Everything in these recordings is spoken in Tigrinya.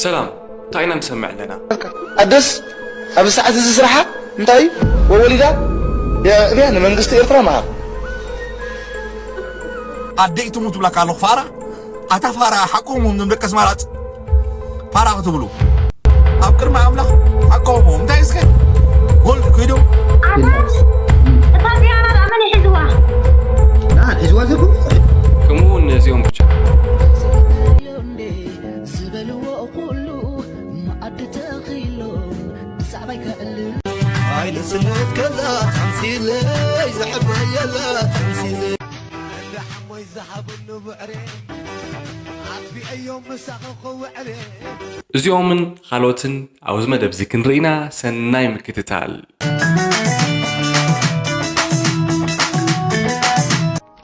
ሰላም፣ እንታይ ኢና ንሰምዕ ኣለና? ኣደስ ኣብዚ ሰዓት እዚ ስራሓ እንታይ እዩ? ወወሊዳ የዕብያ ንመንግስቲ ኤርትራ መሃር። ኣደይ ትሙት ብላካ ኣለኹ ፋራ። ኣታ ፋራ ሓቆም እዮም ደቂ ኣስመራ ፋራ ክትብሉ ኣብ ቅድሚ ኣምላኽ ሓቆም እዮም። እንታይ እስከ ጎልድ ኮይዶም ኣታ እታ ጥያራ ደኣ መን ይሕዝዋ? ሒዝዋ ዘኩም ከምኡ እውን ነዚኦም ብቻ። ዝበልዎ ኩሉ መኣዲ ተኺሎም ብዛዕባይ ከዕልል ኣይልስነት ከላ ተምሲለይ ዘሕበየላ ተምሲለይ ሓሞይ ዝሃበሉ ብዕሬ ኣጥቢዐዮም ምሳኺ ክውዕሬ እዚኦምን ካልኦትን ኣብዚ መደብ እዚ ክንርኢና ሰናይ ምክትታል።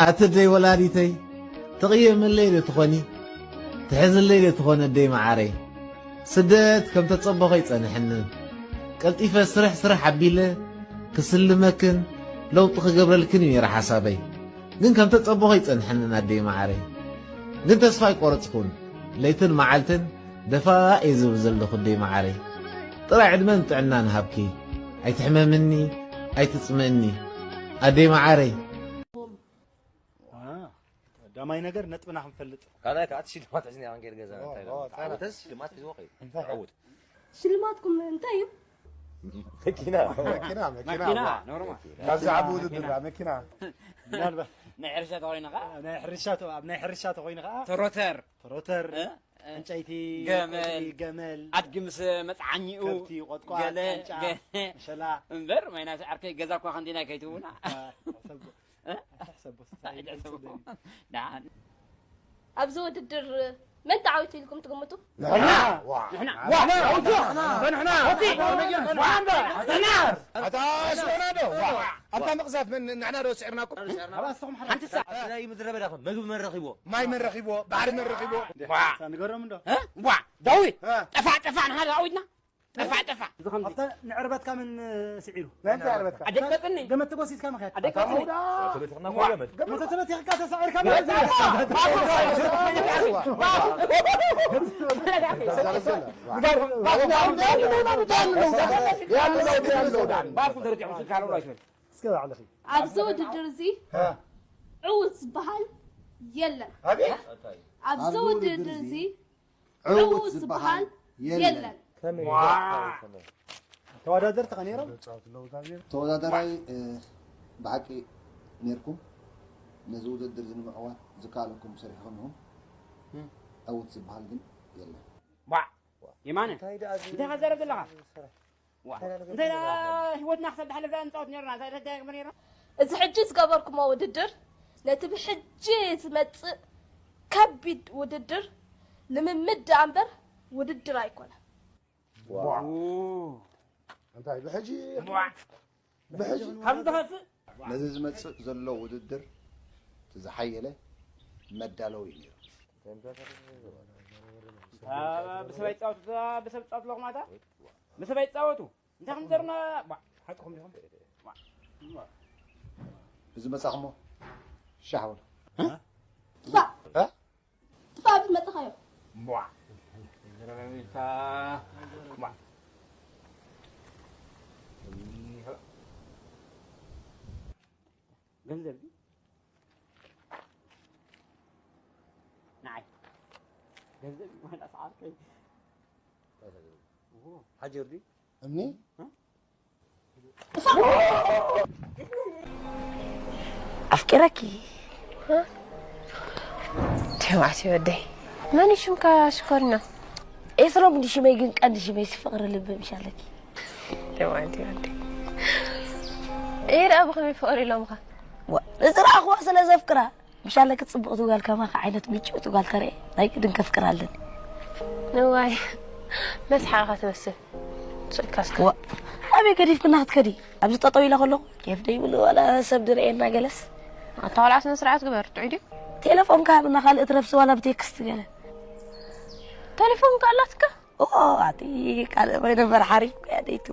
ኣቲ ደይ ወላዲተይ ትቕየምለይ ዶ ትኾኒ? ትሕዝለይ ዶ ትኾን ኣደይ መዓረይ? ስደት ከም ተጸበኾ ኣይጸንሐንን። ቀልጢፈ ስርሕ ስርሕ ኣቢለ ክስልመክን ለውጢ ክገብረልክን እዩ ነይሩ ሓሳበይ። ግን ከም ተጸበኾ ኣይጸንሐንን ኣደይ መዓረይ። ግን ተስፋ ኣይቆረጽኩን። ለይትን መዓልትን ደፋ እየ ዝብል ዘለኹ ኣደይ መዓረይ። ጥራይ ዕድመን ጥዕናን ሃብኪ። ኣይትሕመምኒ፣ ኣይትጽምእኒ ኣደይ መዓረይ። ቀዳማይ ነገር ነጥብና ክንፈልጥ ካልኣይ ከዓ እቲ ሽልማት ሒዝና ኢና ክንከይድ ገዛና እንታይ ኢሎም ተዓወተ ሽልማት ሒዝዎ ከይዱ ተዓወቱ ሽልማትኩም እንታይ እዩ? መኪና መኪና መኪና መኪና ኖርማል ካብዚ ዓቢ ውድድር መኪና ምናልባት ናይ ሕርሻ ተኮይነ ከዓ ናይ ሕርሻ ተ- ኣብ ናይ ሕርሻ ተኮይነ ከዓ ትሮተር ትሮተር እ? ዕንጨይቲ ገመል ቆጽሊ፣ ገመል ኣድጊ ምስ መጥዓኝኡ ከብቲ ቆጥቋጥ ገለ ቃንጫ ገ- መሸላ እምበር ማይናስ ዓርከይ ገዛ እኳ ከንቲና ከይትውና ኣሕሰቦ ኣሕሰቦ ኣይትሕሰቦ ደሓን ኣብዚ ውድድር መን ተዓዊቱ ኢልኩም ትግምቱ? ንሕና ንሕና ኣታ ሽዑና ዶ ኣታ መቕዛፍ መን ንሕና ዶ ስዒርናኩም ሓንቲ ሰዓት ናይ ምድረ በዳ ከም መግቢ መን ረኺብዎ ማይ መን ረኺብዎ ባሕሪ መን ረኺብዎ ንገሮም እንዶ ዋ ዳዊት ጠፋ ጠፋ ንሓደ ዓዊትና ጠፋ ጠፋ ንዕርበትካ ምን ስዒሩ መን ዕርበትካ ኣደቀጥኒ ገመት ተጎሲትካ ምክያድ ኣደቀጥኒ መተተበት ይካ ተሳዒርካ ባርኩም ተረዲዑ ምስል ካልሆኑ ኣይትበል እስከ ባዕልኺ ኣብዚ ውድድር እዚ ዕውት ዝበሃል የለን። ኣብዚ ውድድር እዚ ዕውት ዝበሃል የለን። ተወዳደርቲ ከ ነይሮም ተወዳዳራይ ብሓቂ ነርኩም ነዚ ውድድር እዚ ንምዕዋት ዝከኣለኩም ሰሪሕኩም ኢኹም ዕውት ዝበሃል ግን የለን የማነ እንታይ ከዘረብ ዘለኻ እንታይ ህይወትና ክሰብ ዝሓለፍ ንፃወት ነርና እንታይ እንታይ ግበር ነርና እዚ ሕጂ ዝገበርኩሞ ውድድር ነቲ ብሕጂ ዝመፅእ ከቢድ ውድድር ልምምድ ደኣ እምበር ውድድር ኣይኮነን። እንታይ ብሕጂ ብሕጂ ካብ ዝኸፍእ ነዚ ዝመፅእ ዘሎ ውድድር እቲ ዝሓየለ መዳለዊ እዩ ነይሩ። ብሰብ ኣይፃወቱ ብሰብ ፃወቱ ኣለኹም ኣታ ብሰብ ኣይፃወቱ እንታይ ከም ዘርና ሓቅኹም ዲኹም እዚ መፃኹሞ ሻሕ በሉ ጥፋእ ጥፋእ ብመፅኻዮ ገንዘብ ንዓይ ገንዘብ ማለት ኣስዓርከይ ሓጀር ድዩ እምኒ ኣፍቂረኪ ተባዕትዮ ወደይ መን ሽምካ ሽኮሪና ኤፍረም እንዲ ሽመይ ግን ቀንዲ ሽመይ ሲ ፍቅሪ ልቢ ምሽ ኣለኪ ተባዕትዮ ወደይ ኤረ ኣብ ከመይ ፍቅሪ ኢሎምካ ንዝረኣኽዋ ስለ ዘፍቅራ ምሻለ ክትጽብቕ ትጓል ከማኻ ዓይነት ምጭውቲ ጓል ተረኤ ናይ ግድን ከፍቅር ኣለኒ ንዋይ መስሓቕኻ ትመስል ስልካ እስከ ኣበይ ገዲፍክና ክትከዲ ኣብዚ ጠጠው ኢለ ከለኹ ኬፍ ደይብሉ ዋላ ሰብ ድረኤና ገለስ ኣታ ቆልዓ ስነ ስርዓት ግበር ጥዑይ ድዩ ቴሌፎንካ ሃብና ካልእ ትረፍሲ ዋላ ብቴክስት ገለ ቴሌፎንካ ኣላትካ ኦ ኣቲ ካልእ በይነበር ሓሪፍኩ እያ ደይቱ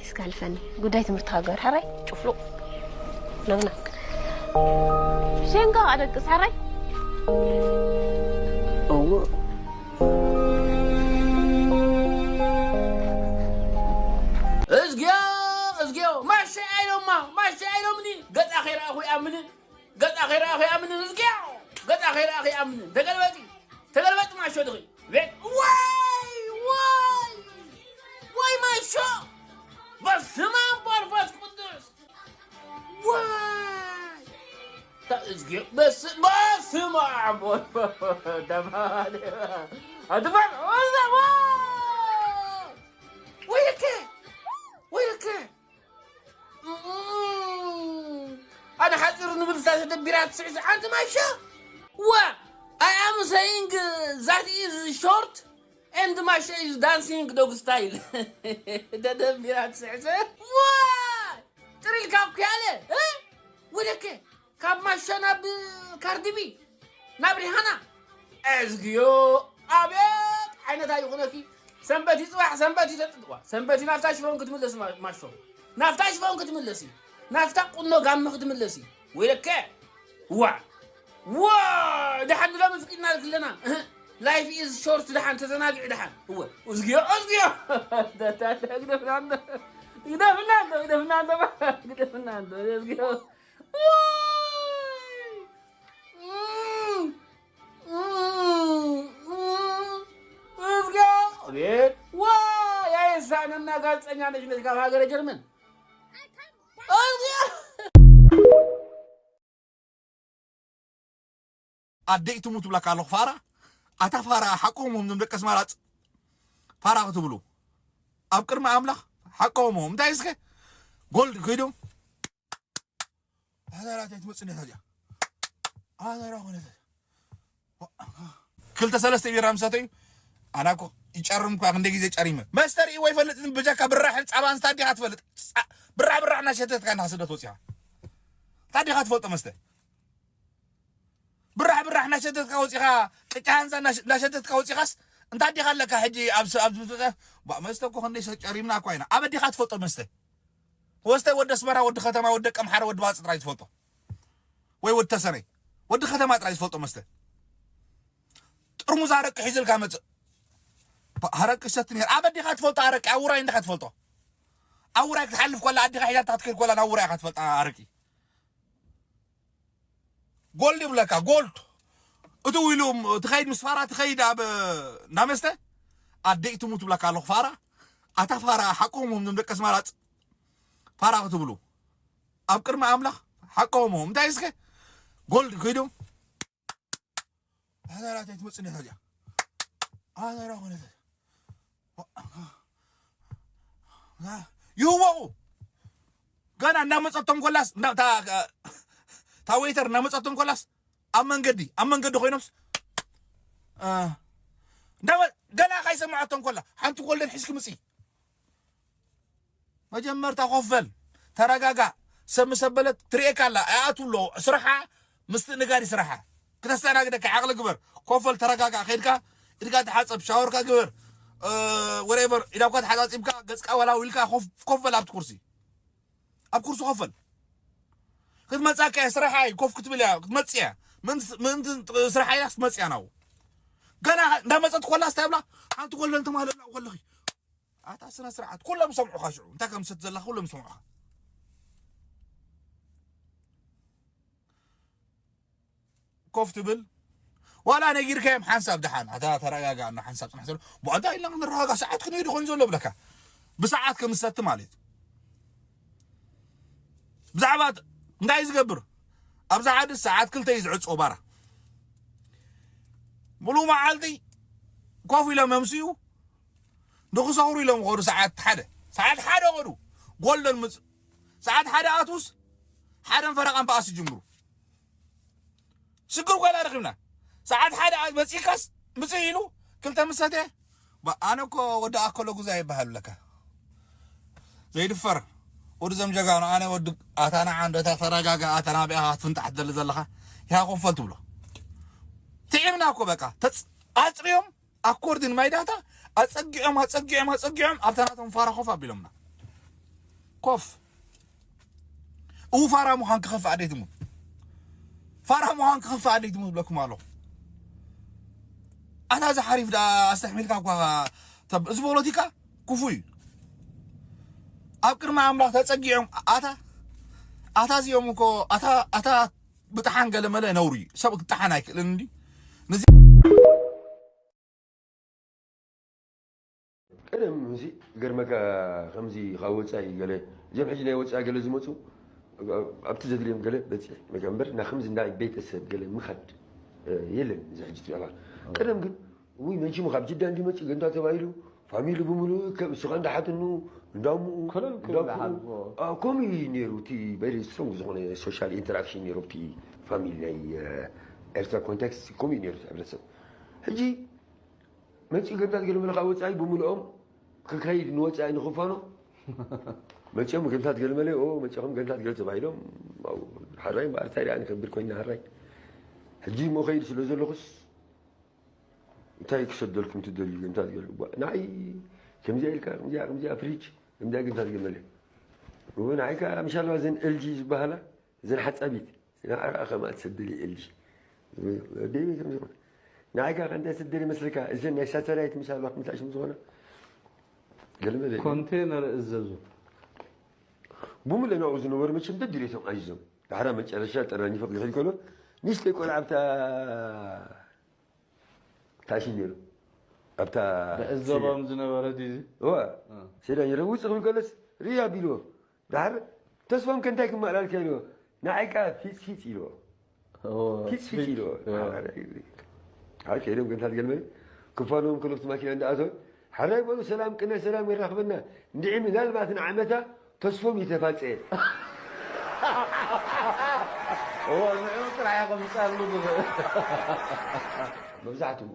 እስከ ኣልፈኒ ጉዳይ ትምህርትኻ ግበር ሕራይ ጭፍሉቕ ነብና ሸንጋ ኣደቅስ ሕራይ እዎ ኣይኣምንን። ተገልበጢ፣ ተገልበጢ ማሾ ድኺ። ቤት፣ ዋይ፣ ዋይ፣ ዋይ ማሾ። በስመ አብ ወመንፈስ ቅዱስ። ዋይ። ታ-፣ እዝጊ-፣ በስ-፣ በስመ አብ ወመንፈስ፣ ደማለ። ኣትበል፣ ወዛ፣ ዋይ። ወይለከ፣ ወይለከ። ኣነ ሓጺር ንብል ዝተደቢራ ትስዕስዕ ሓንቲ ማይሻ። ዋ፣ I am saying that is short and ማይሻ is dancing dog style። ደደቢራ ትስዕስዕ። ዋ፣ ጥሪልካ እኮ ያለ፣ እ? ወደከ፣ ካብ ማይሻ ናብ ካርዲቢ፣ ናብ ሪሃና። እዝግዮ፣ ኣቤት ዓይነታ ይኹነኪ። ሰንበት ይጽባሕ፣ ሰንበት ይተጥጥዋ። ሰንበት ናፍታ ሽፎን ክትምለስ ማ-፣ ማሾ። ናፍታ ሽፎን ክትምለሲ። ናፍታ ቁኖ ጋመ ክትምለሲ። ወይለከ። ዋ። ዋ። ደሓን ንሎሚ ፍቂድና ኣለና። እህ። Life is short ደሓን፣ ተዘናግዒ ደሓን። እወ። እዝግዮ፣ እዝግዮ። ግደፍና እንዶ፣ ግደፍና እንዶ፣ ግደፍና እንዶ፣ ግደፍና እንዶ። እዝግዮ። ዋይ! እም፣ እም፣ እም፣ እዝግዮ! አቤት! ዋይ! አይሳንና ጋዜጠኛ ነሽ፣ ነሽ ካብ ሃገረ ጀርመን። እዝግዮ! ኣደይ ትሙት ብላካ ኣለኹ ፋራ። ኣታ ፋራ ሓቆም እዮም ደቂ ኣስመራ ፅ-፣ ፋራ ክትብሉ ኣብ ቅድሚ ኣምላኽ ሓቆም እዮም። እንታይ እስከ ጎልድ ኮይዶም ኣዘራት ኣይትመጽእ ነታ እዚኣ። ኣዘራ ኮነት። ክልተ ሰለስተ ቢራ ምስ ሰተዩ፣ ኣና እኮ ይጨርም እኳ፣ ክንደይ ግዜ ጨሪመ። መስተ ርእይዎ ኣይፈልጥን፣ ብጀካ ብራሕን ጸባን እንታይ ዲኻ ትፈልጥ? ጸ-፣ ብራሕ ብራሕ እናሸተትካ ኢና ስደት ወጺኻ። እንታይ ዲኻ ትፈልጦ መስተ? ብራሕ ብራሕ እናሸተትካ ወጺኻ፣ ቅጫ ሃንሳ እናሸ-፣ እናሸተትካ ወጺኻስ፣ እንታይ ዲኻ ኣለካ ሕጂ ኣብ ስ-፣ ኣብ ዝ-፣ ባ-፣ መስተ እኮ ክንደይ ሰ-፣ ጨሪምና እኳ ኢና። ኣበይ ዲኻ ትፈልጦ መስተ? ወስተ ወዲ ኣስመራ፣ ወዲ ከተማ፣ ወዲ ደቂ ኣምሓራ፣ ወዲ ባጽ ጥራይ ዝፈልጦ። ወይ ወዲ ተሰነይ። ወዲ ከተማ ጥራይ ዝፈልጦ መስተ። ጥርሙዝ ኣረቂ ሒዝልካ መጽእ። ባ-፣ ኣረቂ ይሰቲ ነይሩ። ኣበይ ዲኻ ትፈልጦ ኣረቂ? ኣብ ውራይ እንዲኻ ትፈልጦ። ኣብ ውራይ ክትሓልፍ ኮላ፣ ኣዲኻ ሒዛታ ክትከይድ ኮላ፣ ናብ ውራይ ኢኻ ትፈልጣ ኣረቂ። ጎልድ ይብለካ፣ ጎልድ። እትው ኢሉ ትኸይድ፣ ምስ ፋራ ትኸይድ ኣብ እንዳ መስተ። ኣደይ ትሙት ይብለካ ኣለኹ ፋራ። ኣታ ፋራ፣ ሓቆም እዮም ደቂ ኣስመራ ፅ-፣ ፋራ ክትብሉ። ኣብ ቅድሚ ኣምላኽ ሓቆም እዮም። እንታይ እስከ? ጎልድ ኮይዶም። ኣዘራት ኣይትመጽእ ነታ እዚኣ። ኣዘራ ኮነት። ይህወቑ። ገና እናመጸቶም ኮላስ፣ እንዳ-፣ እታ፣ እታ ዌይተር እናመጸቶም ኮላስ፣ ኣብ መንገዲ፣ ኣብ መንገዲ ኮይኖምስ፣ እ፣ እንዳበ-፣ ገና ካይሰማዓቶም ኮላ፣ ሓንቲ ጎልደን ሒዝኪ ምጺ። መጀመርታ ኮፍ በል፣ ተረጋጋእ። ሰብ ምስ ኣበለት ትርእየካ ኣላ፣ ኣይኣቱ ኣሎ። ስራሓ ምስትእንጋድ እዩ ስራሓ። ክተስተናግደካ ዓቕሊ ግበር። ኮፍ በል፣ ተረጋጋእ። ከይድካ ኢድካ ተሓጸብ፣ ሻወርካ ግበር። እ፣ ወሬቨር፣ ኢዳኳ ተሓጻጺብካ፣ ገጽካ ወላው ኢልካ ኮፍ፣ ኮፍ በል ኣብቲ ኩርሲ። ኣብ ኩርሲ ኮፍ በል። ክትመጻካ እያ፣ ስራሓ እዩ፣ ኮፍ ክትብል እያ፣ ክትመጽእ እያ። ምእንቲ፣ ምእንቲ ስራሓ ኢላ ክትመጽእ እያ ናብኡ። ገና እንዳመጸት ኮላ ስታይ ብላ፣ ሓንቲ ጎልደን ተማህለላ ከለኺ። ኣታ ስነ ስርዓት፣ ኩሎም ይሰምዑኻ ሽዑ። እንታይ ከም ትሰቲ ዘለኻ ኩሎም ይሰምዑኻ። ኮፍ ትብል። ዋላ ነጊርካዮም ሓንሳብ ደሓን፣ ኣታ ተረጋጋእ፣ እና ሓንሳብ ጽናሕ ዘሎ። ብኣንታ ኢልና ክንረጋጋእ፣ ሰዓት ክንሄዱ ኮይኑ ዘሎ ብለካ። ብሰዓት ከም ዝሰቲ ማለት። ብዛዕባ እንታይ እዩ ዝገብር? ኣብዛ ዓዲ ሰዓት ክልተ እዩ ዝዕጾ ባራ። ሙሉእ መዓልቲ ኮፍ ኢሎም የምስዩ። ንኽሰኽሩ ኢሎም ኸዱ ሰዓት ሓደ። ሰዓት ሓደ ኸዱ። ጎልደን ምጽ-፣ ሰዓት ሓደ ኣትውስ፣ ሓደን ፈረቓን በኣስ ይጅምሩ። ሽግር ኮይና ረኺብና። ሰዓት ሓደ ኣ-፣ መጺእካስ፣ ምጽእ ኢሉ፣ ክልተ ምስ ሰትየ፣ ባ-፣ ኣነ እኮ ወዲ ኣከለ ጉዛይ ይበሃል ለካ። ዘይድፈር። ወዲ ዘም ጀጋኑ፣ ኣነ ወዲ ኣታ ንዓ እንዶ እታ ተረጋጋ፣ ኣታ ናበይ ኢኻ ክትፍንጣሕ ትደሊ ዘለኻ? ኢኻ ኮፈል ትብሎ። ትዒምና እኮ በቃ። ተጽ-፣ ኣጽርዮም፣ ኣኮርድን ማይ ዳታ፣ ኣጸጊዖም፣ ኣጸጊዖም፣ ኣጸጊዖም፣ ኣብታ ናቶም ፋራ ኮፍ ኣቢሎምና። ኮፍ። እው ፋራ ምዃን ክኸፍእ ኣደይ ትሙት። ፋራ ምዃን ክኸፍእ ኣደይ ትሙት ብለኩም ኣለኹ። ኣታ እዚ ሓሪፍ ደኣ ኣስተሕሚልካ እኳ ተብ-፣ እዚ ፖለቲካ ክፉእ እዩ። ኣብ ቅድሚ ኣምላኽ ተጸጊዖም ኣታ፣ ኣታ እዚኦም እኮ፣ ኣታ፣ ኣታ ብጥሓን ገለ መለ ነውሪ እዩ። ሰብ ክጥሓን ኣይክእልን እንዲ። ቀደም እዚ ገርመካ ከምዚ ካብ ወፃኢ ገለ እዞም ሕጂ ናይ ወፃኢ ገለ ዝመፁ ኣብቲ ዘድልዮም ገለ በፂሕ መገንበር ና ከምዚ እንዳ ቤተሰብ ገለ ምኻድ የለን። እዚ ሕጂ ትሪኣላ ቀደም ግን ውይ መችሙ ካብ ጅዳ እንዲመፅእ ገንዳ ተባሂሉ ፋሚሊ ብምሉእ ከብ እሱኻ እንዳሓትኑ እንዳምኡ ኮለል ክብል እንዳምኡ። ሓልፎ። ከምኡ እዩ ነይሩ እቲ በሪ ስትሮንግ ዝኾነ ሶሻል ኢንተራክሽን ነይሩ ኣብቲ ፋሚሊ ናይ ኤርትራ ኮንቴክስት ከምኡ እዩ ነይሩ እቲ ሕብረተሰብ። ሕጂ መፂኡ ገንታት ገለመለ ካብ ወፃኢ ብምልኦም ክከይድ ንወፃኢ ንክፋኖ መፂኦም ገንታት ገለመለ ኦ መፂኦም ገንታት ገለ ተባሂሎም ሓራይ በኣርታይ ደኣ ንከብድ ኮይና ሓራይ ሕጂ ሞ ከይድ ስለ ዘለኹስ እንታይ ክሰደልኩም ትደልዩ ገንታት ገለ ንዓይ ከምዚኣ ኢልካ ከምዚኣ ከምዚኣ ፍሪጅ ከምዚኣ ገንታት ገለመለ ንዓይ ከዓ ምሻልባ ዘን ኤልጂ ዝበሃላ እዘን ሓጻቢት ንዓኣ ከማኣ ትሰደሊ ኤልጂ ደይበይ ከም ዝኾነ ንዓይ ከዓ እንታይ ትሰደሊ መስልካ እዘን ናይ ሳተላይት ምሻልባ ክምታሽ ዝኾነ ገለመለ ኮንቴነር እዘዙ ብሙለ ናብኡ ዝነበሩ መቸም ደድሌቶም ኣይዞም ዳሕራ መጨረሻ ጠራኒፎ ክድሕል ከሎ ንእሽተይ ቆልዓ ኣብታ ታሽን ነይሩ ኣብታ እዘቦም ዝነበረ ዲዚ እዋ ሴዳ ነይረ ውፅእ ክብል ከለስ ርያ ቢልዎ ዳሕር ተስፎም ከ እንታይ ክመኣላልካ ኢልዎ ንዓይ ከዓ ፊፅፊፅ ኢልዎ ፊፅፊፅ ኢልዎ ሓር ከይዶም ገንታት ገልመ ክፋኖም ከለብቲ ማኪና እንዳኣተወ ሓራይ በሉ ሰላም ቅነ ሰላም የራኽበና እንድዒ ምናልባት ንዓመታ ተስፎም ይተፋፀ እዎ ንዑ ጥራሕ ኢኹም ዝፀሉ ዝኽእል መብዛሕትኡ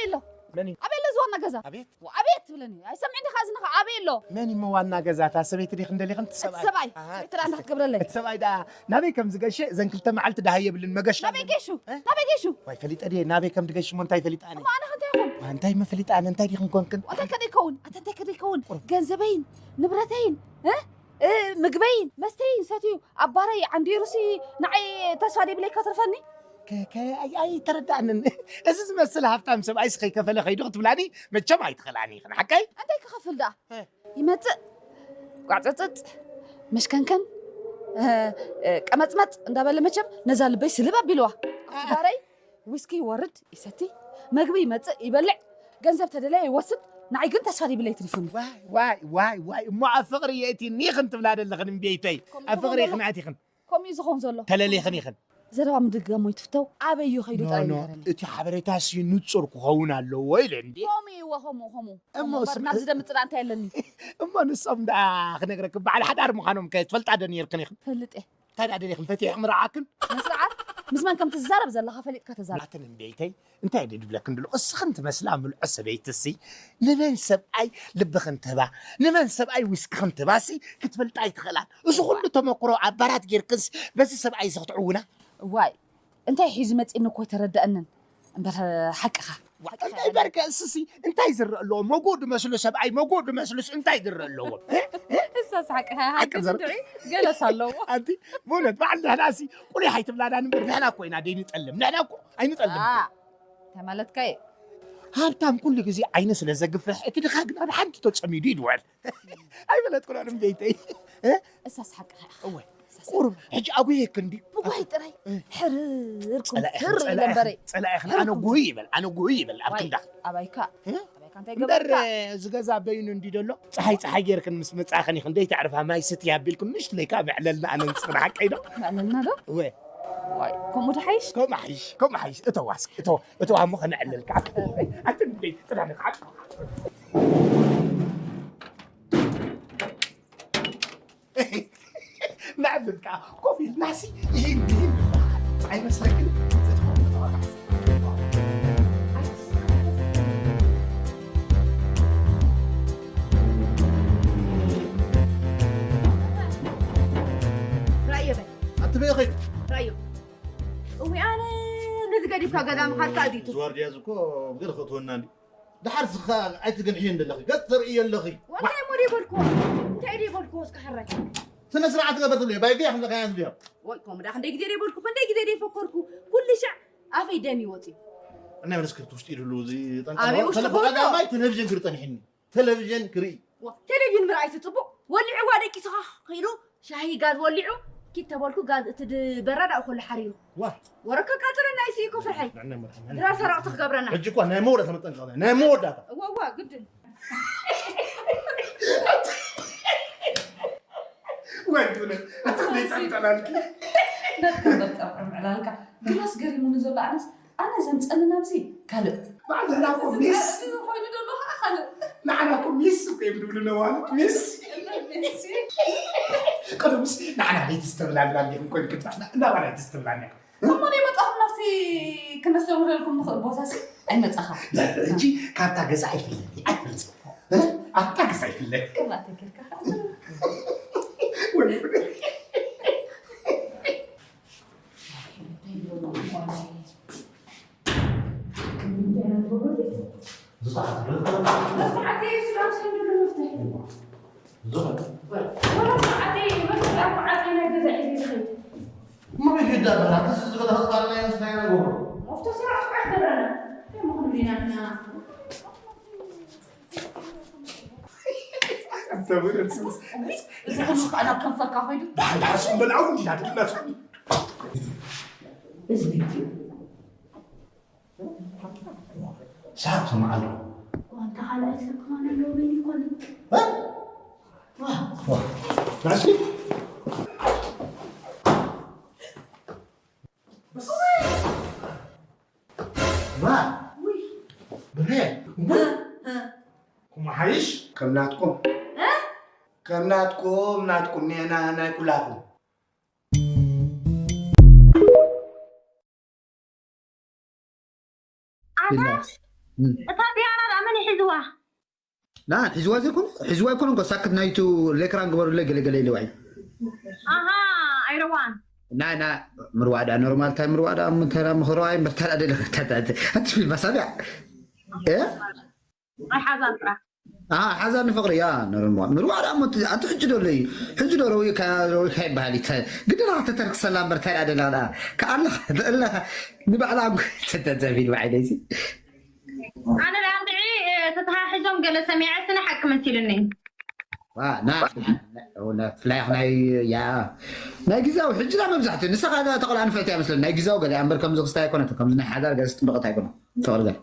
ኣሎ መን እዩ? ኣበይ ኣሎ እዚ ዋና ገዛ? ኣቤት። ኣቤት ትብለኒ ኣይሰምዕን ዲኻ እዝንኻ ኣበይ ኣሎ? መን እዩ ዋና ገዛ? እታ ሰበይቲ ዲኽ እንደሊኽን እቲ እቲ ሰብኣይ? ሰብኣይ ኣሃ። ሰበይቲ ደኣ እንታይ ክትገብረለይ? እቲ ሰብኣይ ደኣ ናበይ ከም ዝገሸ እዘን ክልተ መዓልቲ ደሃ የብልን መገሻ ናበይ ኣለኒ። ገሹ? እ? ናበይ ገሹ? ዋይ ፈሊጠ ድየ ናበይ ከም ትገሽ እሞ እንታይ ፈሊጣ ኣነ? እሞ ኣነ እንታይ ይኹን? ኣንታይ መፈሊጣ ኣነ እንታይ ዲኽን ኮንክን? እንታይ ከደ ይከውን? ኣታ እንታይ ከደ ይከውን? ገንዘበይን ንብረተይን እ? እ፣ ምግበይን መስተይን ሰትዩ ኣብ ባረይ ዓንዲሩሲ ንዓይ ተስፋ ደይብለይ ከትርፈኒ ከ- ከ- ኣይ- ኣይተረዳእንን እዚ ዝመስል ሃፍታም ሰብኣይስ ከይከፈለ ከይዱ ክትብላኒ መቸም ኣይትኽእላኒ ኢኽን ሓቀይ እንታይ ክኸፍል ደኣ ይመፅእ ቋዕፅፅፅ መሽከንከን እ፣ እ፣ ቀመፅመፅ እንዳበለ መቸም ነዛ ልበይ ስልብ ኣቢልዋ ኣብቲ ባረይ ዊስኪ ይወርድ ይሰቲ፣ መግቢ ይመጽእ ይበልዕ፣ ገንዘብ ተደለየ ይወስድ፣ ንዓይ ግን ተስፋ ዘይብለይ ትሪፉኒ። ዋይ ዋይ ዋይ ዋይ እሞ ኣብ ፍቕሪ የእቲኒ ኢኽን ትብላ ደለኽን እምቤይተይ ኣብ ፍቕሪ ኢኽን ኣቲኽን ከምኡ እዩ ዝኸውን ዘሎ። ተለሊኽን ኢኽን። ዘረባ ምድግጋም ወይ ትፍተው ኣበይ እዩ ከይዱ ጥራይ ንገረኒ። እቲ ሓበሬታሲ ንጹር ክኸውን ኣለዎ ኢለ እንዴ። ከምኡ እዎ ከምኡ ከምኡ። እሞ እምበር ስም- ናብዚ ደምጽእ ደኣ እንታይ ኣለኒ? እሞ ንሶም ደኣ ክነግረክ በዓል ሓዳር ምዃኖም ከ ትፈልጣ ዶ ነይርክን ኢኽን? ፈልጥ እየ። እንታይ ደኣ ደሊኽን ፈቲሐ ክምርዓክን? መስርዓት ምስ መን ከም ትዛረብ ዘለኻ ፈሊጥካ ተዛረብ። ናትን እምቤይተይ እንታይ ድየ ድብለክን ድሎ እስኽን ትመስላ ምልዖ ሰበይትሲ ንመን ሰብኣይ ልብኽን ትህባ ንመን ሰብኣይ ዊስክኽን ትህባሲ ክትፈልጣ ኣይትኽእላን። እዚ ኩሉ ተመኩሮ ኣብ ባራት ጌርክንስ በዚ ሰብኣይ እዚ ክትዕውና? እዋይ እንታይ ሒዙ መጺኒ እኮ ኣይተረደኣንን እምበር ሓቅኻ። እንታይ በርከ እስሲ እንታይ ዝረእ ኣለዎ መጎ ድመስሉ ሰብኣይ መጎ ድመስሉስ እንታይ ዝረእ ኣለዎ? እሳ ሳቅኻ ሓቂ ዝድዒ ገለስ ኣለዎ። ኣንቲ ብእውነት በዓል ንሕና ሲ ቁሊሕ ኣይትብላና ንበር ንሕና እኮ ኢና ደይንጠልም ንሕና እኮ ኣይንጠልም። እንታይ ማለትካ እዩ? ሃብታም ኩሉ ግዜ ዓይኑ ስለ ዘግፍሕ እቲ ድኻ ግን ኣብ ሓንቲ ተጸሚዱ ይድወል። ኣይፈለጥኩ ዶ ቤተይ እሳስ ሓቅኻ ኢኻ እወ ቁሩብ ሕጂ ኣጉየክ እንዲ ብጓይ ጥራይ ሕርር ክምትር ኢለ እምበረ ጸላኢኽን ኣነ ጉህ ይበል ኣነ ጉህ ይበል ኣብ ክንዳ ኣባይካ ኣባይካ እንታይ እምበር ገበርካ እዚ ገዛ በይኑ እንዲ ደሎ ፀሓይ ፀሓይ ጌርክን ምስ መፃእኽን ኢኽን ደይተዕርፋ ማይ ስቲ ኣቢልክን ንእሽትለይ ከዓ መዕለልና ኣነ ንስኽን ሓቀይ ዶ መዕለልና ዶ እወ ዋይ ከምኡ ድሓይሽ ከምኡ ሓይሽ ከምኡ ሓይሽ እተዋ እስኪ እተዋ እተዋ እሞ ከነዕልልካ ኣትንደይ ጥራኒ ከዓ ንዕብልካ ኮፍ ኢልናሲ ይህን ይህን ንበሃል ኣይመስለክን? ራእዮ በል ኣቲ በይ ኸይድ ራእዮ እዊ ኣነ ነዚ ገዲፍካ ገዛ ምኻድካ ኣዚቱ ዝዋርድያ ዝኮ ብገለ ክእትወና እንዲ ደሓር ስኻ ኣይትገንሕዮ እንደለኺ ገጽ ተርእዮ ኣለኺ። ወንታይ እሞ ደይበልክዎ እንታይ ደይበልክዎ እስኪ ሕራይ። ስነ ስርዓት ገበር ትብልዮ ባይግያ ክንደኸያ ትብልዮ። ወይ ከምኡ ዳ ክንደይ ግዜ ደይበልኩ ክንደይ ግዜ ደይፈከርኩ ኩሉ ሽዕ ኣፈይ ደም ይወጽ እዩ። እናይ መስክርት ውሽጢ ይድሉ እዚ ጠንቀ ኣበይ ውሽጢ ተለፈ ኮይኑ? ቀዳማይ ቴሌቪዥን ክርኢ ጸኒሕኒ ቴሌቪዥን ክርኢ። ዋ፣ ቴሌቪዥን ምርኣይ እቲ ጽቡቕ ወሊዕዋ ደቂስኻ ኺኢሉ ሻሂ ጋዝ ወሊዑ ኪድ ተበልኩ ጋዝ እቲ ድ- በራድ ኣብኡ ከሎ ሓሪሩ። ዋ። ወረ ከቃጽለና እዩ ስኢኮ ፍርሐይ። ንዕነ መርሐ። ድራር ሰረቕቲ ክገብረና። ሕጂ እኳ ናይ መወዳእታ መጠንቀቕታ ናይ መወዳእታ። እዋ እዋ ግድን። ወይ ትብለ ኣታ ቤት ኣምጠላልኪ ናትካ በቃ ምዕላልካ ግናስ ገሪሙኒ ዘሎ ኣነስ ኣነ ዘምፀኒ ናብዚ ካልእ ባዕልና እኮ ሚስ እዚ ኮይኑ ዘሎ ከዓ ካልእ ንዓና እኮ ሚስ እኮ እዮም ዝብሉ ነዋሉ ሚስ ቀደምስ ንዓና ቤት ዝተብላላ እንዲኹም ኮይንኩም ጥራሕ እንዳባና ቤት ዝተብላላ እሞ ናይ መጣኹም ናብቲ ክነስተምረልኩም ንኽእል ቦታ ሲ ኣይመፃኻ ሕጂ ካብታ ገዛ ኣይፍለኒ ኣይፈልፅ ኣብታ ገዛ ኣይፍለኒ ክላተ ጌርካ ዘብረት እዚ ኩሉ ከዓ ናብ ከንፈርካ ኮይዱ ባህል ዳርሱ በልዓው እንዲና ድግላሱ እዚ ሳቅ ሰማዓሉ ዋንታ ካልኣይ ሰብ ከማን ኣለዎ በይኑ ይኮን ናሲ ባ ብሬ ኩምሓይሽ ከም ናትኩም ከም ናትኩም ናትኩም ኔና ናይ ኩላኩም ኣታ እታ ዲያና ደኣ መን ይሕዝዋ? ና ሒዝዋ ዘይኮነ ሒዝዋ ኣይኮነ እንኳ ሳክት ናይቱ ሌክራን ግበሩለይ ገለገለ ኢልዋ እዩ ኣሃ ኣይረዋን ናይ ና ምርዋዳ ኖርማል ታይ ምርዋዳ ምተራ ምኽረዋይ ምርታዳ ደለ ኣቲ ፊልም ኣሳቢያ እ ኣይሓዛን ጥራሕ ሓዛ ንፍቅሪ ያ ኖርማል ምርዋዳ ሞ ኣቲ ሕጂ ዶ ለይ ሕጂ ዶ ረዊካ ረዊካ ይበሃል ይተ ግድና ከተተርክሰላ ምርታይ ኣደላ ከኣለ ተእለ ንባዕላ ተተዘፊል ባዓይደይሲ ኣነ ዳንድዒ ተተሓሒዞም ገለ ሰሚዐ ስነ ሓቂ መሲሉኒ ፍላይ ናይ ያ ናይ ግዛዊ ሕጂ ዳ መብዛሕትኡ ንስኻ ተቆልዓ ንፍዕቲ እያ መስለኒ ናይ ግዛዊ ገለ እምበር ከምዚ ክስታይ ኣይኮነት ከምዚ ናይ ሓዳር ገለ ስጥበቀት ኣይኮነ ፍቅሪ ገለ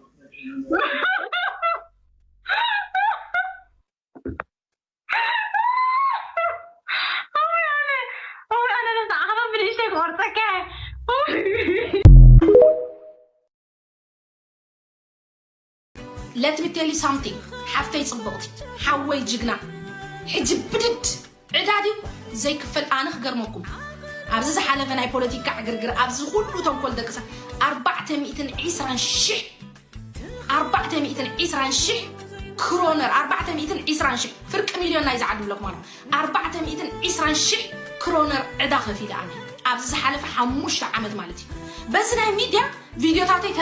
Let me tell you something ሓፍተይ ፅብቕቲ ሓወይ ጅግና ሕጂ ብድድ ዕዳ ድዩ ዘይክፈል ኣነ ክገርመኩም ኣብዚ ዝሓለፈ ናይ ፖለቲካ ዕግርግር ኣብዚ ኩሉ ተንኮል ደቅሳ ኣርባዕተ ሚእትን ዒስራን ሽሕ ኣርባዕተ ሚእትን ዒስራን ሽሕ ክሮነር ኣርባዕተ ሚእትን ዒስራን ሽሕ ፍርቂ ሚልዮን ናይ ዝዓዲ ብለኩም ኣሎ ኣርባዕተ ሚእትን ዒስራን ሽሕ ክሮነር ዕዳ ከፊለ ኣነ ኣብዚ ዝሓለፈ ሓሙሽተ ዓመት ማለት እዩ በዚ ናይ ሚድያ ቪድዮታተይ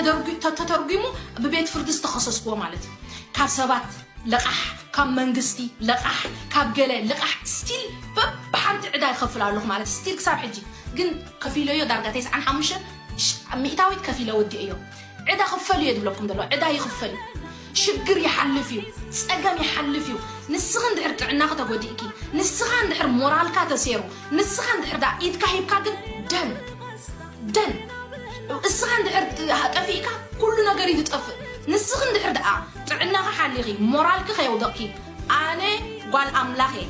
ተተርጒሙ ብቤት ፍርዲ ዝተኸሰስክዎ ማለት እዩ ካብ ሰባት ልቓሕ ካብ መንግስቲ ልቓሕ ካብ ገለ ልቓሕ still በብሓንቲ ዕዳ ይኸፍል ኣለኹ ማለት still ክሳብ ሕጂ ግን ከፊለዮ ዳርጋ ተስዓን ሓሙሽተን ሚእታዊት ከፊለ ወዲኤዮ ዕዳ ክፈል እየ ዝብለኩም ዘሎ ዕዳ ይኽፈል እዩ ሽግር ይሓልፍ እዩ ፀገም ይሓልፍ እዩ ንስኺ እንድሕር ጥዕናኺ ተጎዲእኪ ንስኻ እንድሕር ሞራልካ ተሴሩ ንስኻ እንድሕር ዳ ኢድካ ሂብካ ግን ደን ደን እስኻ እንድሕር ጠፊእካ ኩሉ ነገር እዩ ዝጠፍእ ንስኺ እንድሕር ደኣ ጥዕናኺ ሓሊኺ ሞራልኪ ከየውደቕኪ ኣነ ጓል ኣምላኽ እየ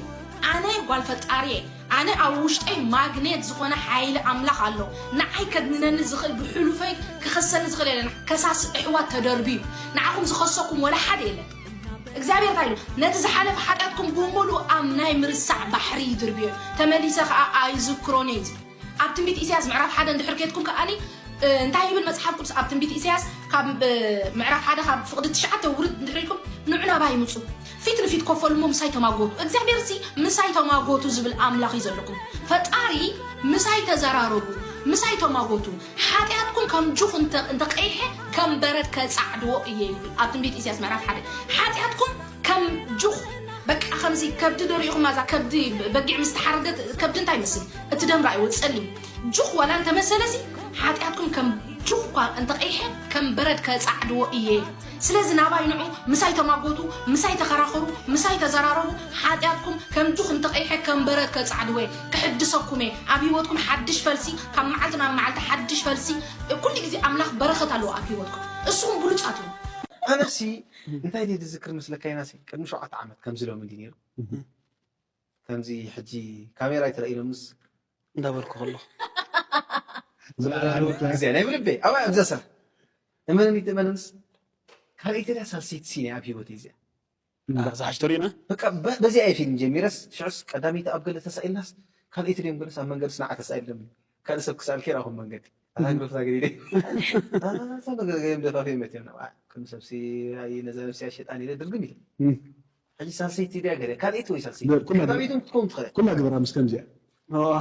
ኣነ ጓል ፈጣሪ እየ ኣነ ኣብ ውሽጠይ ማግኔት ዝኾነ ሓይሊ ኣምላኽ ኣሎ ንዓይ ከድንነኒ ዝኽእል ብሕሉፈይ ክኸሰኒ ዝኽእል የለን ከሳሲ ኣሕዋት ተደርብዩ ንዓኹም ዝኸሰኩም ወላ ሓደ የለን እግዚኣብሔር እንታይ ኢሉ ነቲ ዝሓለፈ ሓጢኣትኩም ብምሉእ ኣብ ናይ ምርሳዕ ባሕሪ ይድርብዮ ተመሊሰ ከዓ ኣይዝክሮን እየ ኣብ ትንቢት ኢሳያስ ምዕራፍ ሓደ እንድሕር ከድኩም ከኣኒ እንታይ ይብል መፅሓፍ ቅዱስ ኣብ ትንቢት ኢሳያስ ካብ ምዕራፍ ሓደ ካብ ፍቕዲ ትሽዓተ ውርድ እንድሕር ኢልኩም ንዑ ናባይ ምፁ ፊት ንፊት ኮፈሉ እሞ ምሳይ ተማጎቱ እግዚኣብሔር ሲ ምሳይ ተማጎቱ ዝብል ኣምላኽ እዩ ዘለኩም ፈጣሪ ምሳይ ተዘራረቡ ምሳይ ተማጎቱ ሓጢኣትኩም ከም ጁኽ እንተቀይሐ ከም በረድ ከፃዕድዎ እየ ይብል ኣብ ትንቢት ኢሳያስ ምዕራፍ ሓደ ሓጢኣትኩም ከም ጁኽ በቃ ከምዚ ከብዲ ዶ ሪኢኹማ እዛ ከብዲ በጊዕ ምስ ተሓረደት ከብዲ እንታይ ይመስል እቲ ደም ራእይዎ ጸሊም ጁኽ ዋላ እንተመሰለሲ ሓጢኣትኩም ከም ጁኽ እኳ እንተቐይሐ ከም በረድ ከጻዕድዎ እየ ስለዚ ናባይ ንዑ ምሳይ ተማጎቱ ምሳይ ተኸራኸሩ ምሳይ ተዘራረቡ ሓጢኣትኩም ከም ጁኽ እንተቐይሐ ከም በረድ ከጻዕድዎ እየ ክሕድሰኩም እየ ኣብ ህይወትኩም ሓድሽ ፈልሲ ካብ መዓልቲ ናብ መዓልቲ ሓድሽ ፈልሲ ኩሉ ግዜ ኣምላኽ በረኸት ኣለዎ ኣብ ህይወትኩም እስኹም ብሉጻት እዩ ኣነሲ እንታይ ድየ ዝዝክር መስለካ? ኢናሲ ቅድሚ ሸውዓተ ዓመት ከምዚ ሎሚ እንዲ ነይሩ። ከምዚ ሕጂ ካሜራ ይትረእይ ኢሎምስ እንዳበልኩ ከሎ ዝበላሉ ግዜ ናይ ብልበይ ኣብ ኣብዛ ሰብ እመንኒ ትእመንንስ ካልኣይቲ ድያ ሳልሰይቲ ሲነ ኣብ ህይወተይ እዚኣ። እዛ ሓሽ ተሪእና በቃ በ- በዚኣ እየ ፊልም ጀሚረስ ሽዑስ ቀዳመይቲ ኣብ ገለ ተሳኢልናስ ካልኣይቲ ድዮም ገለስ ኣብ መንገዲ ስናዓ ተሳኢሎም ካልእ ሰብ ክሳልኪ ራኹም መንገዲ ኣታግበፍታ ገዲደ ኣታ ነገር ገም ደፋፊ መትዮም ከም ሰብሲ ኣይ ነዛ ነብሲ ኣሸጣን ኢለ ድርግም ኢለ ሕጂ ሳልሰይቲ ድያ ገለ ካልኣይቲ ወይ ሳልሰይቲ በል፣ ኩላ ቀዳመይቲ ክትከውን ትኽእል ኩላ ግበራ ምስ ከምዚኣ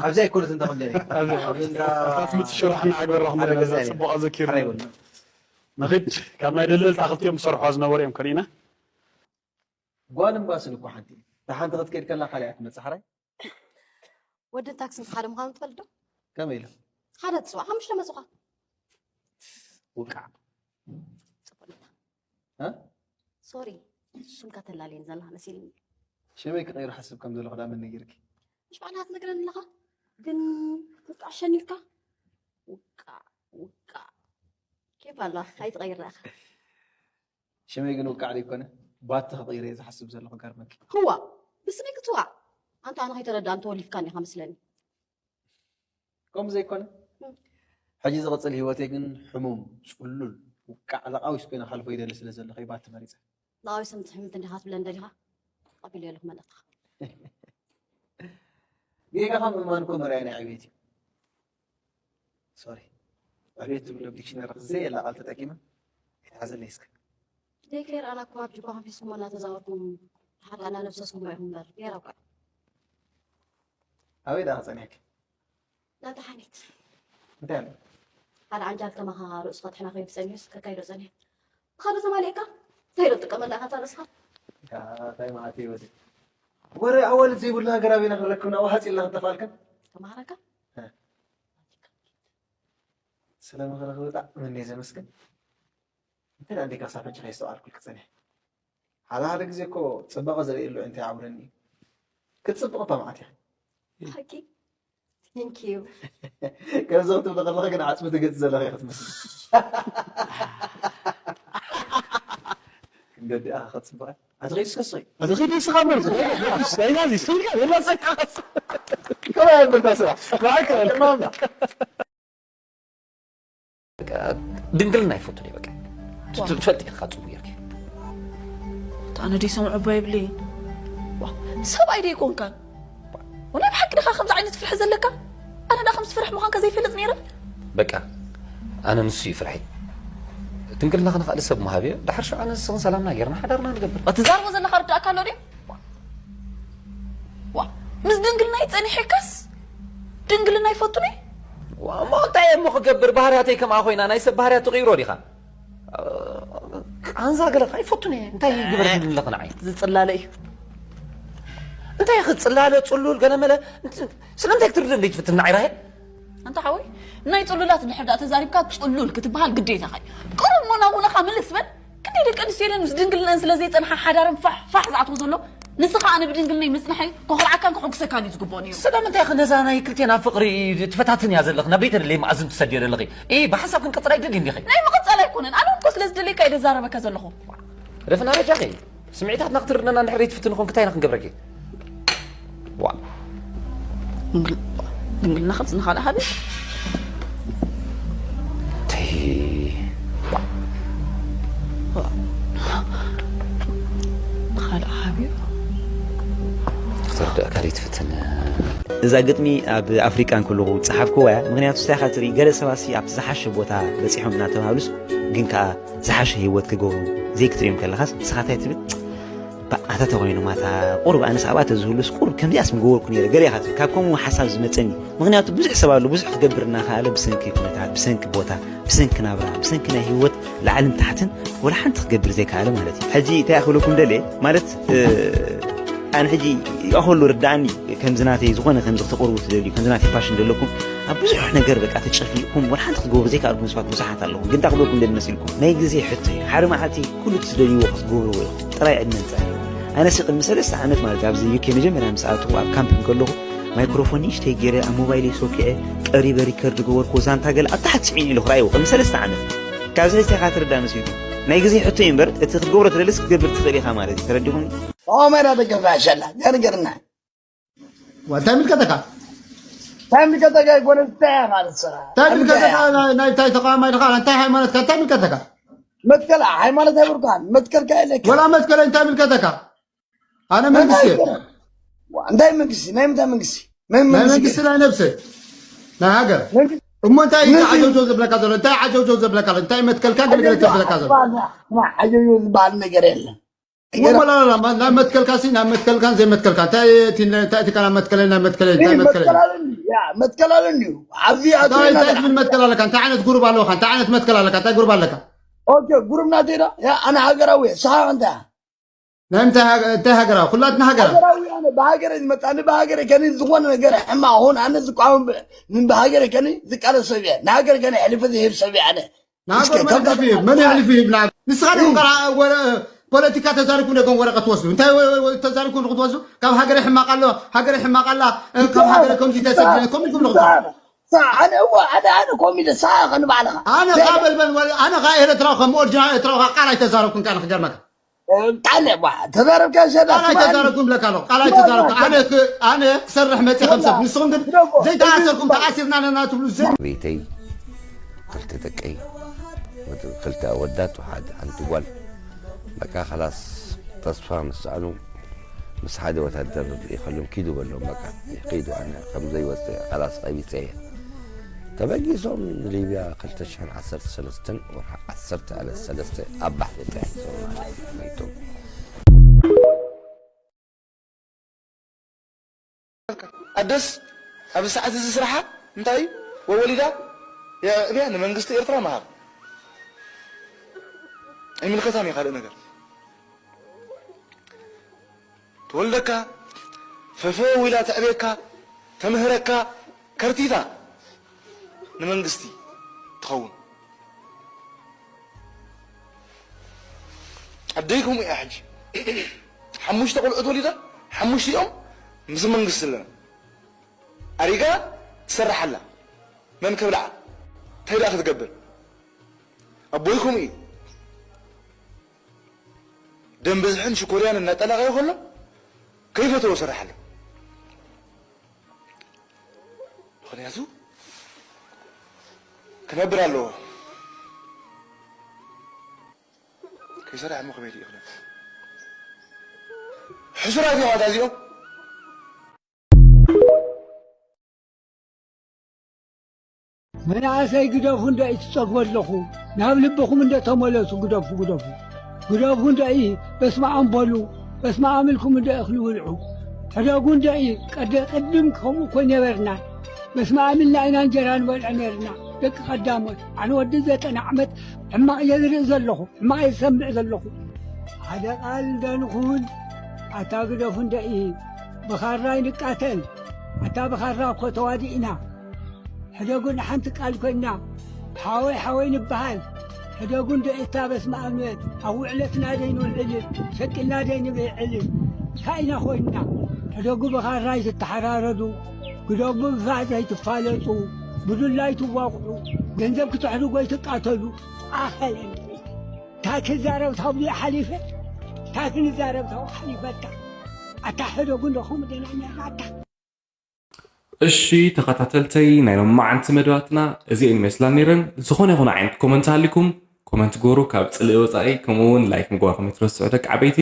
ኣብዚኣ ኣይኮነት እንተ ከምዚኣ ኣብቲ ምጽ ሽራሕና ኣግበራኹም ሓደ ገዛ እያ። ጽቡቕ ኣዘኪርና። ሓራይ በልና። ንኺድ ካብ ናይ ደለልታ ክልቲኦም ዝሰርሖ ዝነበሩ እዮም ከሪእና። ጓል እምባ ስል እኮ ሓንቲ እታ ሓንቲ ክትከይድ ከላ ካልኣ እያ ትመጽእ ሓራይ ወድን ታክስን ሓደ ምዃኑ ትፈልጥ ዶ? ከመይ ኢለ? ሓደ ትጽዋዕ ሓሙሽተ መጹኻ። ውቃዕ ጽቡቅ እ? ሶሪ ሽምካ ተላልየን ዘለኻ መሲልኒ። ሽመይ ክቐይሮ ሓስብ ከም ዘለኹ ዳ መን ነጊርኪ? ምሽ ባዕልኻ ትነግረኒ ኣለኻ ግን ውቃዕ ሸኒልካ ውቃዕ ውቃዕ ኬፍ ኣላ ኣይትቐይር ኢኻ። ሽመይ ግን ውቃዕ ደይኮነ ባቲ ክቕይር እየ ዝሓስብ ዘለኹ ገርመኪ። ህዋ ብስመይ ክትዋዕ ኣንታ ኣነ ከይተረዳእኒ ተወሊፍካኒ ኢኻ መስለኒ። ከምኡ ዘይኮነ ሕጂ ዝቕጽል ህይወተይ ግን ሕሙም ጽሉል ውቃዕ ለቓዊስ ኮይነ ክሓልፎ ይደሊ ስለ ዘለኹ እዩ ባቲ መሪጸ። ለቓዊስ ምትሕምልቲ እንዲኻ ትብለን ደሊኻ? ተቐቢለዮ ኣለኹ መልእኽትኻ። ጌጋኻ ምእማን እኮ መርኣያ ናይ ዕቤት እዩ። ሶሪ ዕቤት ትብሎ ዲክሽነሪ ዘየላ ቃል ተጠቂመ ኣይትሓዘለይ እስከ። ደይከይር ኣና እኮ ኣብ ጅባኹም ሒዝኩሞ እናተዛወርኩም ሓቃ እናነብሰስኩሞ ኢኹም እምበር ጌራ እኳ። ኣበይ ደኣ ጸኒሕኪ? ናብታ ሓኒት እንታይ ኣሎ? ሓደ ዓንጃል ከማኻ ርእሱ ከጥሕና ከይዱ ጸኒሑስ ከካይዶ ጸኒሐ። ብኻዶ ተማሊእካ እንታይ ዶ ትጥቀመላ ኢኻ እታ ርእስኻ? እንታይ መዓት እዩ ወዲ ወረ ኣዋልድ ዘይብሉ ሃገር ኣበይና ክንረክብ ናብኡ ሃፂልና ክንጠፋልክን ተማሃረካ ስለ ምኽርኺ ብጣዕሚ እንደ ዘመስግን እንተ ኣዴካ ሳብ ሕጂ ከይስተውዓልኩልኪ ጸኒሐ ሓደ ሓደ ግዜ እኮ ጽባቐ ዘርእየሉ እንታይ ዓውረኒ እዩ ክትጽብቕ እባ መዓት እያ ሓቂ Thank you. ከምዚ ክትብሊ ከለኺ ግን ዓጽሚ ትገጽ ዘለኺ ክትመስሊ ክንደዲኣ ክትጽብቐ ኣትኸይድ ስከስኸይ ኣትኸይድ ስኻ መርዝ ናይናዚ ስልካ የላ ጸቃስ ከማይ ኣልበርታ ስራ ማዕከ ማምና ድንግልና ይፈቱ ደ በቃ ትፈልጥ ኢኻ ጽቡ ጌርኪ ኣነ ደይ ሰምዑ እባ ይብለይ ሰብኣይ ደይ ኮንካን ወላ ብሓቂ ድኻ ከምዚ ዓይነት ፍርሒ ዘለካ ኣነ ዳ ከምዚ ፍርሒ ምዃንካ ዘይፈልጥ ነይረ በቃ ኣነ ንሱ እዩ ፍርሒ ድንግልና ክንኻእል ሰብ ምሃብ እዮ ድሓር ሽዑ ኣነ ንስኽን ሰላምና ጌርና ሓዳርና ንገብር ትዛርቦ ዘለኻ ርዳእካ ኣሎ ድዩ ዋ ምስ ድንግልናይ ጸኒሐካስ ድንግልና ይፈቱኒ እሞ እንታይ እሞ ክገብር ባህርያተይ ከምኣ ኮይና ናይ ሰብ ባህርያት ትቕይሮ ዲኻ ቃንዛ ገለ ኣይፈቱን እየ እንታይ ግበር ኣለኽ ንዓይ ዝጽላለ እዩ እንታይ ክጽላለ ጽሉል ገለ መለ ስለምንታይ ክትርድእ እንደ ትፍትን ንዓይ ራሄል ኣንታ ሓወይ ናይ ጽሉላት እንድሕር ደኣ ተዛሪብካ ጽሉል ክትበሃል ግዴታኻ እዩ ቅሩብ ሞና ሞናኻ ምልስ በል ክንደይ ደቂ ኣንስትዮ ኢለን ምስ ድንግልነን ስለ ዘይጸንሓ ሓዳረን ፋሕ ፋሕ ዝኣትዎ ዘሎ ንስኻ ኣነ ብድንግልነይ ምጽንሐይ ከኹርዓካን ከሐጉሰካን እዩ ዝግብኦ ነይሩ ስለምንታይ ኢኺ ነዛ ናይ ክልቴና ፍቕሪ ትፈታትን እያ ዘለኽ ናብ ቤተልሔም ኣዝም ትሰድዮ ዘለኺ ኢ ብሓሳብ ክንቅጽል ኣይደልይ እንዲኺ ናይ ምቕጻል ኣይኮነን ኣነ እኮ ስለ ዝደለይካ እየ ደዛረበካ ዘለኹ ረፍና በጃኺ ስምዒታትና ክትርድነና እንድሕር ዘይትፍትን ኾንክ እንታይ ኢና ክንገብረኪ ዋ ድንግልና ክልጽ ንኻልእ ሃቢ ካልእ ሃቢ ክትርድእካ ዘይትፍትን እዛ ግጥሚ ኣብ ኣፍሪቃ እንከለኹ ዝጸሓፍክዋ እያ ምክንያቱ ስታይኻ ትርኢ ገለ ሰባት ኣብቲ ዝሓሸ ቦታ በጺሖም እናተባህሉስ ግን ከኣ ዝሓሸ ህይወት ክገብሩ ዘይክትርእዮም ከለኻስ ንስኻ እንታይ ትብል ኣታ ተኾይኑ ማታ ቁሩብ ኣነስ ኣብኣ ተዝህሉስ ቁሩብ ከምዚኣስ ምገበርኩ ነይረ ገለ ኢኻ ትብል ካብ ከምኡ ሓሳብ ዝመፀኒ ምኽንያቱ ብዙሕ ሰብ ኣሎ ብዙሕ ክገብር እናኸኣለ ብሰንኪ ኩነታት ብሰንኪ ቦታ ብሰንኪ ናብራ ብሰንኪ ናይ ህይወት ላዕልን ታሕትን ወላ ሓንቲ ክገብር ዘይከኣለ ማለት እዩ ሕጂ እንታይ ክብለኩም ደልየ ማለት ኣነ ሕጂ ይኣኸሉ ርዳእኒ ከምዚ ናተይ ዝኾነ ከምዚ ክተቕርቡ ትደልዩ ከምዚ ናተይ ፋሽን ዘለኩም ኣብ ብዙሕ ነገር በቃ ተጨፍሊቕኩም ወላ ሓንቲ ክትገብሩ ዘይከኣልኩም ሰባት ብዙሓት ኣለኹም ግን እንታይ ክብለኩም ደሊ መሲልኩም ናይ ግዜ ሕቶ እዩ ሓደ መዓልቲ ኩሉ እቲ ትደልይዎ ክትገብርዎ ኢኹም ጥራይ ዕድመ ምጻእ ኣለዎ ኣነሲ ቅድሚ ሰለስተ ዓመት ማለት ኣብዚ ዩኬ መጀመርያ ምስ ኣተኹ ኣብ ካምፕ እንከለኹ ማይክሮፎን ንእሽተይ ገይረ ኣብ ሞባይለይ ሶኪዐ ቀሪበ ሪከርድ ገበርኩዎ ዛንታ ገለ ኣብ ታሕቲ ስዒኑ ኢለ ክረኣይዎ ቅድሚ ሰለስተ ዓመት ካብዚ ሕጂ እንታይ ኢኻ ትርዳእ መሲልኩም ናይ ግዜ ሕቶ እዩ እምበር፣ እቲ ክትገብሮ ትደልስ ክትገብር ትኽእል ኢኻ ማለት እዩ። ተረዲኹም? ተቓዋማይ ኢና ደገፍ፣ ኣሸላ፣ ገርገርና። እንታይ ምልከተካ? እንታይ ምልከተካ ይኮነ፣ እንታይ ኢኻ ንስኻ? እንታይ ምልከተካ? ናይ እንታይ ተቓዋማይ ኢኻ? እንታይ ሃይማኖትካ? እንታይ ምልከተካ? መትከል ሃይማኖት ኣይብልካን፣ መትከልካ የለካ። ወላ መትከለይ እንታይ ምልከተካ? ኣነ መንግስቲ እየ። እንታይ መንግስቲ? ናይ ምንታይ መንግስቲ? ናይ መንግስቲ ናይ ነብሰ ናይ ሃገር። እሞ እንታይ እዩ ዓጀውጀው ዘብለካ ዘሎ? እንታይ ዓጀውጀው ዘብለካ ኣሎ? እንታይ መትከልካ ገለገለ ተብለካ ዘሎ? ዓጀውጀው ዝበሃል ነገር የለን። ወላላ ናብ መትከልካ ሲ ናብ መትከልካን ዘይመትከልካ እንታይ እቲ እንታይ እቲ ካና መትከለ ናይ መትከለ እንታይ መትከለ? መትከል ኣለኒ እዩ። ኣብዚ ኣቶ እንታይ እንታይ ትብል መትከል ኣለካ? እንታይ ዓይነት ጉሩብ ኣለካ? እንታይ ዓይነት መትከል ኣለካ? እንታይ ጉሩብ ኣለካ? ኦኬ፣ ጉሩብ ናተይ ዶ? ያ ኣነ ሃገራዊ እየ። ስኻ እንታይ? ናይ ምንታይ ሃገ- እንታይ ሃገራዊ? ኩላትና ሃገራዊ። ሃገራዊ ኣነ ብሃገረ ዝመጣ ኣነ ብሃገረ ከኒ ዝኾነ ነገር ሕማቕ ሆን ኣነ ዝቃወም ብ- ምን ብሃገረ ከኒ ዝቃለስ ሰብ እየ። ንሃገር ከኒ ሕልፊ ዝህብ ሰብ እየ ኣነ። እስከ ናገር መን ከምታ ሕልፊ ይህብ? መን ሕልፊ ይህብ? ንዓብ ንስኻ ዶ ቀራ ወረ ፖለቲካ ተዛሪብኩም ደገም ወረቀት ትወስዱ እንታይ ወ- ወ- ወ- ተዛሪብኩም ክትወስዱ ካብ ሃገረ ሕማቕ ኣሎ ሃገረ ሕማቕ ኣላ እ፣ ካብ ሃገረ ከምዚ ተሰደ ከምዚ ትብሉ ክትወስዱ ኣነ እወ ኣነ ኣነ ኮሚደ ሳ ከንባዕልኻ ኣነ ካ በልበል ወ- ኣነ ካ ኤረትራዊ ከም ኦሪጂናል ኤረትራዊ ካ ቃል ኣይተዛረብኩን ቃል ክገርመካ ቃለ ዋ ተዛረብካ ሸዳ ቃል ኣይተዛረብኩን ብለካ ኣለኹ ቃል ኣይተዛረብኩ ኣነ ክ- ኣነ ክሰርሕ መፅእ ከም ሰብ ንስኹም ግን ዘይተኣሰርኩም ተኣሲርና ኣለና ትብሉ ዘ ቤተይ ክልተ ደቀይ ወዲ- ክልተ ኣወዳት ወሓድ ሓንቲ ጓል በቃ ከላስ ተስፋ ምስ ሰኣኑ ምስ ሓደ ወታደር ርኢኸሎም ኪዱ በሎም በቃ ኪዱ ኣነ ከም ዘይወፅእ ከላስ ቀቢፀ እየ ተበጊሶም ንሊብያ ክልተ ሽሕን ዓሰርተ ሰለስተን ወርሒ ዓሰርተ ዕለት ሰለስተ ኣብ ባሕሪ ተያይዞም ማለት እዩ መይቶም ኣደስ ኣብዚ ሰዓት እዚ ስራሓ እንታይ እዩ? ወወሊዳ የእብያ ንመንግስቲ ኤርትራ መሃብ ኣይምልከታን እዩ ካልእ ነገር ትወልደካ ፈፈ ኢላ ተዕብየካ ተምህረካ ከርቲታ ንመንግስቲ ትኸውን ኣደይ ከምኡ እያ ሕጂ ሓሙሽተ ቆልዑት ወሊዳ ሓሙሽቲኦም ምስ መንግስቲ ኣለና ኣሪጋ ትሰርሕ ኣላ መን ከብልዓ እንታይ ደኣ ክትገብር ኣቦይ ከምኡ እዩ ደም ብዝሕን ሽኮርያን እናጠላቐዮ ከሎ ከይፈተዎ ሰርሕ ኣሎ ምኽንያቱ ክነብር ኣለዎ ከይሰርሐ እሞ ከመይ ይኽእል ሕሱራት እዮም ኣታ እዚኦም መናእሰይ ግደፉ እንዶ ይትጸግቡ ኣለኹ ናብ ልብኹም እንዶ ተመለሱ ግደፉ ግደፉ ግደፉ እንዶ ይ በስመ ኣም በሉ በስመ ኣም ኢልኩም እንዶ እኽሊ ብልዑ ሕደጉ እንዶ ይ ቀደ ቅድም ከምኡ እኮ ነበርና በስመ ኣም ኢልና ኢና እንጀራ ንበልዕ ነርና ደቂ ቀዳሞት ኣነ ወዲ ዘጠና ዓመት ሕማቕ እየ ዝርኢ ዘለኹ ሕማቕ እየ ዝሰምዕ ዘለኹ ሓደ ቃል እንዶ ንኹን ኣታ ግደፉ እንዶ ይ ብኻራ ይንቃተል ኣታ ብኻራ እኮ ተዋዲእና ሕደጉ ንሓንቲ ቃል ኮይና ሓወይ ሓወይ ንበሃል ሕደጉ እንዶ እታ በስመ ኣብ ንበል ኣብ ውዕለትና ደይ ንውዕል ሸቂልና ደይ ንብዕል እንታይ ኢና ኮይንና ሕደጉ ብኻራ ይትተሓራረዱ ግደጉ ብፋዕ ዘይትፋለጡ ብዱላ ይትዋቕዑ ገንዘብ ክትሕድጎ ይትቃተሉ ኣኸለኒ እንታይ ክዛረብ ታብኡ ሓሊፈ እንታይ ክንዛረብ ታብኡ ሓሊፈካ ኣታ ሕደጉ እንዶ ከምኡ ደና ነርና ኣታ እሺ ተኸታተልተይ ናይ ሎማዓንቲ መደባትና እዚኤን ይመስላ ነይረን ዝኾነ ይኹን ዓይነት ኮመንት ሃሊኩም ኮመንት ግበሩ ካብ ፅልኢ ወፃኢ ከምኡ እውን ላይክ ምግባርኩም ኣይትረስዑ ደቂ ዓበይቲ